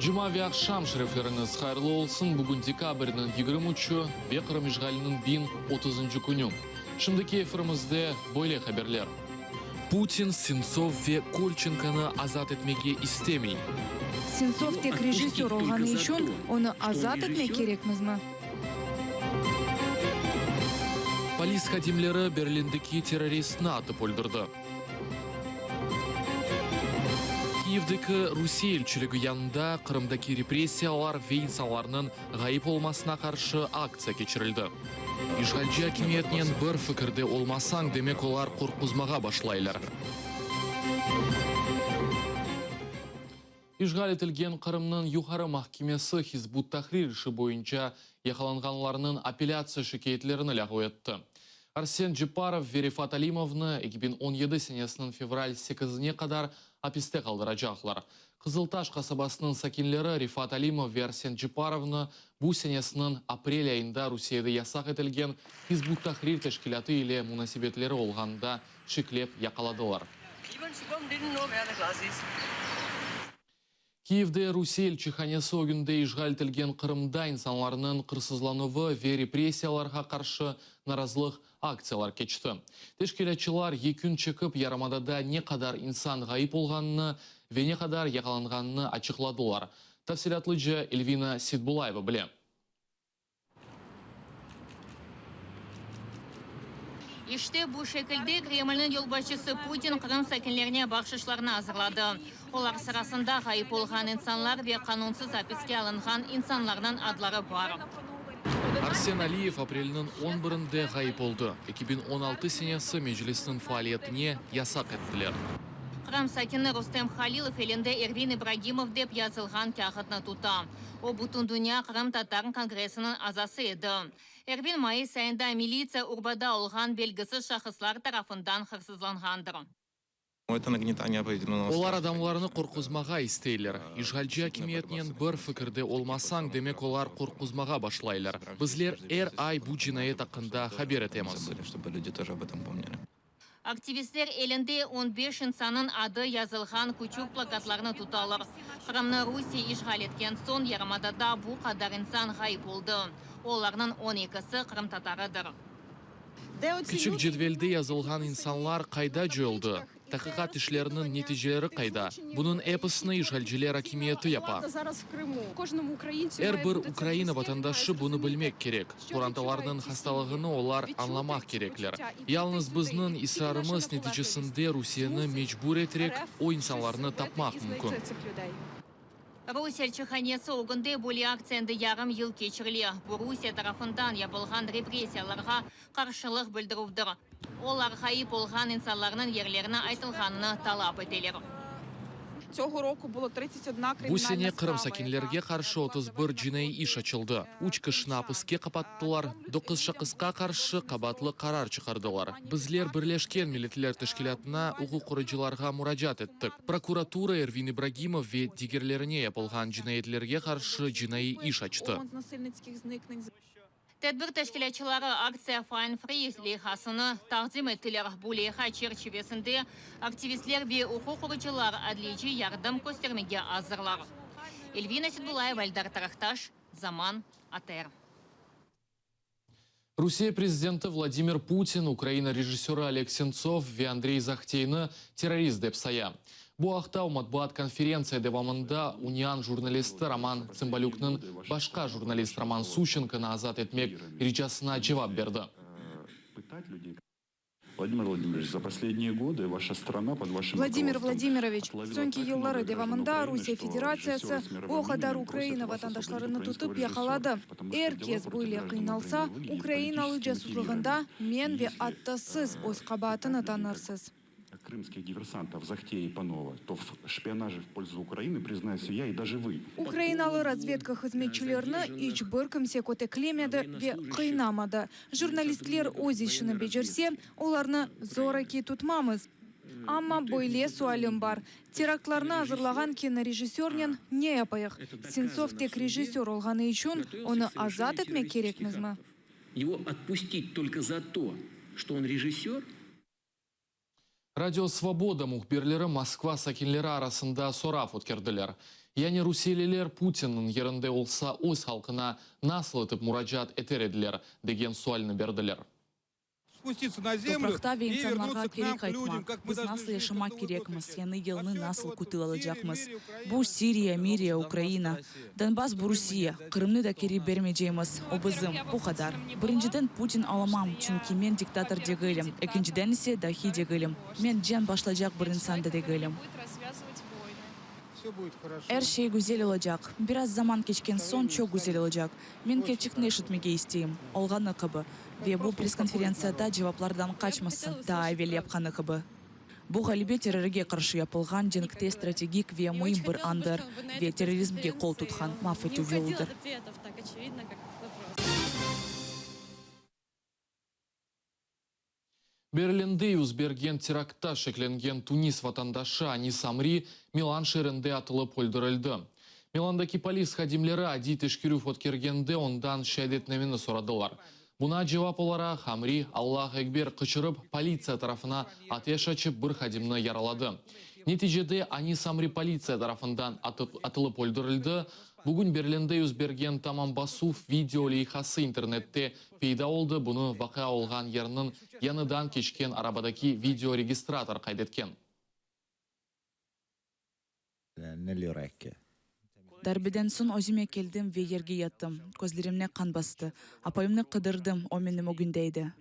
Cuma ve aqşam şerefleriñiz hayırlı olsun! Bugün dekabrniñ yigirmi üçü ve Qırım işğaliniñ 1030-ncı künü. Şimdiki efirimizde böyle haberler. Putin Sentsov ve Kolçenkonı azat etmege istemey. Sentsov tek rejissör olğanı içün onı azat etmek kerekmizmi? Polis hadimleri Berlindeki terroristni atıp öldürdi. Kiyevdeki Rusiye elçiligi yanında Qırımdaki repressiyalar ve insanlarnıñ ğayıp olmasına qarşı aktsiya keçirildi. İşğalci akimiyetnen bir fikirde olmasañ, demek olar qorquzmağa başlaylar. İşğal etilgen Qırımnıñ Yuqarı mahkemesi Hizb ut-Tahrir işi boyunca yaqalanğanlarnıñ apellâtsiya şikâyetlerini lâğu etti. Arsen Cepparov ve Refat Alimovnı 2017 senesiniñ fevral sekizine qadar apiste qaldıracaqlar. Qızıltaş qasabasınıñ sakinleri Refat Alimov ve Arsen Cepparovnı bu senesiniñ aprel ayında Rusiyede yasaq etilgen Hizb ut-Tahrir teşkilâtı ile munasebetleri olğanında şeklep yaqaladılar. Kiyevde Rusiye elçihanesi ögünde işğal etilgen Qırımda insanlarnıñ qırsızlanuvı ve repressiyalarğa qarşı narazılıq aktsiyalar keçti. Teşkilâtçılar yekün çekip yarımadada ne qadar insan ğayıp olğanını ve ne qadar yaqalanğanını açıqladılar. Tafsilâtlıca Elvina Seitbulayeva bile. İşte, bu şekilde Kremlniñ yolbaşçısı Putin Qırım sakinlerine bahşışlarnı azırladı. Olar sırasında ğayıp olğan insanlar ve qanunsız apiske alınğan insanlarnıñ adları bar. Arsen Aliyev aprelniñ on birinde ğayıp oldı. 2016 senesi Meclisniñ faaliyetine yasaq ettiler. Qırım sakini Rustem Halilov elinde Ervin İbragimov dep yazılğan kâğıtnı tuta. O, Bütündünya qırımtatar kongressiniñ azası edi. Ervin mayıs ayında militsiya urbada olğan belgisiz şahıslar tarafından hırsızlanğandır. Olar adamlarnı qorquzmağa isteyler. İşğalci akimiyetnen bir fikirde olmasañ, demek olar qorquzmağa başlaylar. Bizler er ay bu cinayet aqqında haber etemiz. Aktivistler elinde on beş insannıñ adı yazılğan küçük plakatlarnı tutalar. Qırımnı Rusiye işğal etken soñ yarımadada bu qadar insan ğayıp oldı. Olarnıñ on ekisi qırımtatarıdır. Küçük cedvelde yazılğan insanlar qayda coyuldı? Taqiqat işleriniñ neticeleri qayda? Bunıñ episini işğalciler akimiyeti yapa. Er bir Ukraina vatandaşı bunı bilmek kerek. Qorantalarnıñ hastalığını olar añlamaq kerekler. Yalnız bizniñ israrımız neticesinde Rusiyeni mecbur eterek o insanlarnı tapmaq mümkün. Rusiye elçihanesi ögünde böyle aktsiya endi yarım yıl keçirile. Bu Rusiye tarafından yapılğan repressiyalarğa qarşılıq bildirüvdir. Olar ğayıp olğan insanlarnıñ yerlerini aytılğanını talap eteler. Bu sene Qırım sakinlerge qarşı 31 cinaiy iş açıldı, üç kişini apiske qapattılar, doquz şahısqa qarşı qabaatlı qarar çıqardılar. Bizler Birleşken Milletler Teşkilâtına, uquq qoruyıcılarğa muracaat ettik. Prokuratura Ervin İbragimov ve digerlerine yapılğan cinayetlerge qarşı cinaiy iş açtı. Tedbir teşkilâtçıları aktsiya Find Free leyhasını taqdim ettiler. Bu leyha çerçivesinde aktivistler ve uquq qoruyıcılar adliyeci yardım köstermege azırlar. Elvina Seitbulayeva, Eldar Tarahtaş, Zaman, ATR. Rusiye prezidenti Vladimir Putin Ukraina rejissörı Oleg Sentsov ve Andrey Zahteyni terrorist dep saya. Bu aqta o matbuat konferentsiya devamında UNİAN jurnalisti Roman Tsımbalükniñ başqa jurnalist Roman Suşçenkonı azat etmek ricasına cevap berdi. Vladimir Vladimiroviç, soñki yılları devamında Rusiye Federatsiyası o qadar Ukraina vatandaşlarını tutıp yaqaladı. Er kes böyle qıynalsa, ukrainalı casuslığında men ve atta siz öz qabaatını tanırsız. Ukrainalı razvedka hızmetçilerini iç bir kimse köteklemedi ve qıynamadı. Jurnalistler öz işini becerse, olarnı zoraki tutmamız. Amma böyle sualim bar, teraktlarnı azırlağan kinorejissörnen ne yapayıq? Sentsov tek rejissör olğanı içün onı azat etmek kerekmizmi? Radio Svoboda mühbirleri Moskva sakinleri arasında sorav ötkerdiler. Yani rusiyeliler Putinniñ yerinde olsa öz halqına nasıl etip muracaat eter ediler, degen sualni berdiler. Topraqta ve insanlarğa keri qaytmaq, biz nasıl yaşamaq kerekmiz, yañı yılnı nasıl kütip alacaqmız. Bu Siriya, Miriya, Ukraina. Donbass bu Rusiye. Qırımnı da keri bermeycemiz. O bizim. Bu qadar. Birinciden, Putin olamam, çünki men diktator degilim, ekinciden ise, dahi degilim. Men cenk başlaycaq bir insan da degilim. Er şey güzel olacaq. Biraz zaman keçken soñ çoq güzel olacaq. Men kerçekni eşitmege isteyim, olğanı kibi. Ve bu press-konferentsiyada cevaplardan qaçmasın, daa evel yapqanı kibi. Bu ğalebe terrorge qarşı yapılğan cenkte strategik ve müim bir andır ve terrorizmge qol tutqan mahv etüv yoludır. Berlinde yüz bergen teraktta şeklengen Tunis vatandaşı Anis Amri Milan şeerinde atılıp öldürildi. Milandaki polis hadimleri adiy teşkerüv ötkergende ondan şeadetnameni soradılar. Buna cevap olaraq Amri Allah ekber qıçırıp, politsiya tarafına ateş açıp bir hadimni yaraladı. Neticede Anis Amri politsiya tarafından atılıp öldürildi. Bugün Berlinde yüz bergen tamam basuv video leyhası internette peyda oldı, bunı vaqia olğan yerniñ yanıdan keçken arabadaki videoregistrator qayd etken. Darbeden soñ özüme keldim ve yerge yattım. Közlerimni qan bastı. Apayımnı qıdırdım, o menim ögünde edi.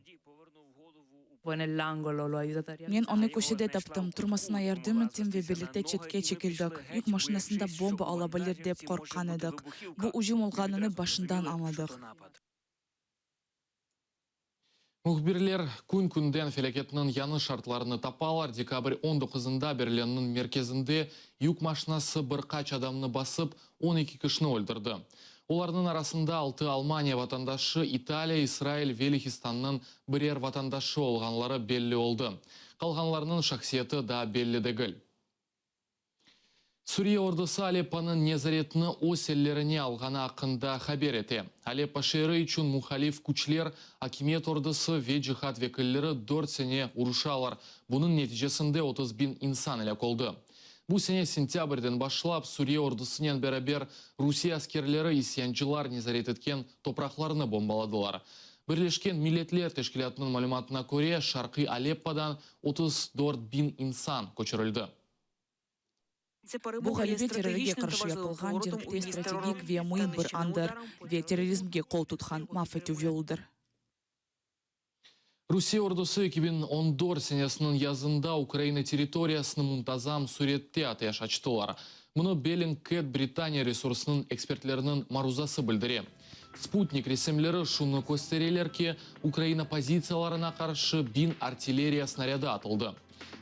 Men onı köşede taptım, turmasına yardım ettim ve birlikte çetke çekildik. Yük maşinasında bomba ola bilir dep qorqqan edik. Bu ücüm olğanını başından añladıq. Mühbirler kün-künden felâketniñ yañı şartlarını tapalar. Dekabr on doquzında Berlinniñ merkezinde yük maşinası bir qaç adamnı basıp, 12 kişini öldürdi. Olarnıñ arasında altı Almaniya vatandaşı, İtaliya, İsrail ve Lehistannıñ birer vatandaşı olğanları belli oldı. Qalğanlarnıñ şahsiyeti daa belli degil. Suriye ordusı Alepponıñ nezaretini öz ellerine alğanı aqqında haber ete. Aleppo şeeri içün muhalif küçler, akimiyet ordusı ve cihad vekilleri dört sene uruşalar, bunıñ neticesinde 30 biñ insan elâk oldı. Bu sene sentâbrden başlap Suriye ordusınen beraber Rusiye askerleri isyancılar nezaret etken topraqlarnı bombaladılar. Birleşken Milletler Teşkilâtınıñ malümatına köre, şarqiy Aleppodan 34 biñ insan köçürildi. Bu ğalebe terrorge qarşı yapılğan cenkte strategik ve müim bir andır ve terrorizmge qol tutqan mahv etüv yoludır. Rusiye ordusı 2014 senesiniñ yazında Ukraina territoriyasını muntazam sürette ateş açtılar. Bunı Bellingcat Britaniya resursınıñ ekspertleriniñ maruzası bildire. Sputnik resimleri şunı köstereler ki, Ukraina pozitsiyalarına qarşı biñ artilleriya snarâdı atıldı.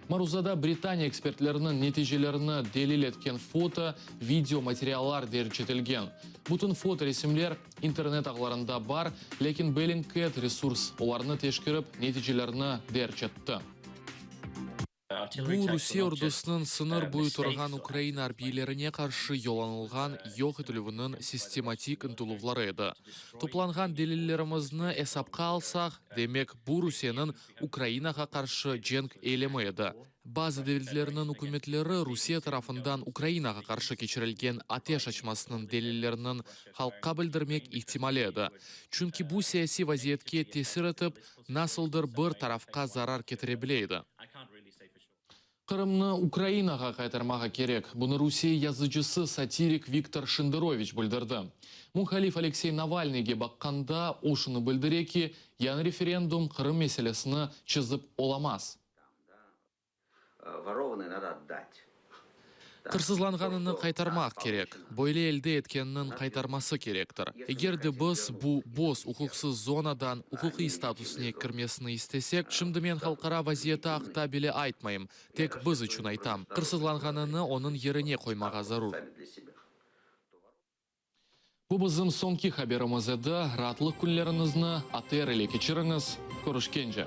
Maruzada Britaniya ekspertleriniñ neticelerini delil etken foto, video materiallar derc etilgen. Bütün fotoresimler internet ağlarında bar, lâkin Bellingcat resurs olarnı teşkerip, neticelerni derc etti. Bu, Rusiye ordusınıñ sıñır boyu turğan Ukraina arbiylerine qarşı yollanılğan yoq etilüviniñ sistematik ıntıluvları edi. Toplanğan delillerimizni esapqa alsaq, demek, bu Rusiyeniñ Ukrainağa qarşı cenk eylemi edi. Bazı devletlerniñ ükümetleri Rusiye tarafından Ukrainağa qarşı keçirilgen ateş açmasınıñ delilleriniñ halqqa bildirmek ihtimali edi. Çünki bu siyasiy vaziyetke tesir etip, nasıldır bir tarafqa zarar ketire bile edi. Qırımnı Ukrainağa qaytarmağa kerek. Bunı Rusiye yazıcısı, satirik Viktor Şenderoviç bildirdi. Muhalif Aleksey Navalnıyge baqqanda, o şunı bildire ki, yañı referendum Qırım meselesini çezip olamaz. Qırsızlanğanını qaytarmaq kerek. Böyle elde etkenniñ qaytarması kerektir. Eger de biz bu boz uquqsız zonadan uquqiy statusine kirmesini istesek, şimdi men halqara vaziyeti aqta bile aytmayım, tek biz içün aytam, qırsızlanğanını onıñ yerine qoymağa zarur. Bu bizim soñki haberimiz edi. Raatlıq künleriñizni ATR ile keçiriñiz. Körüşkence!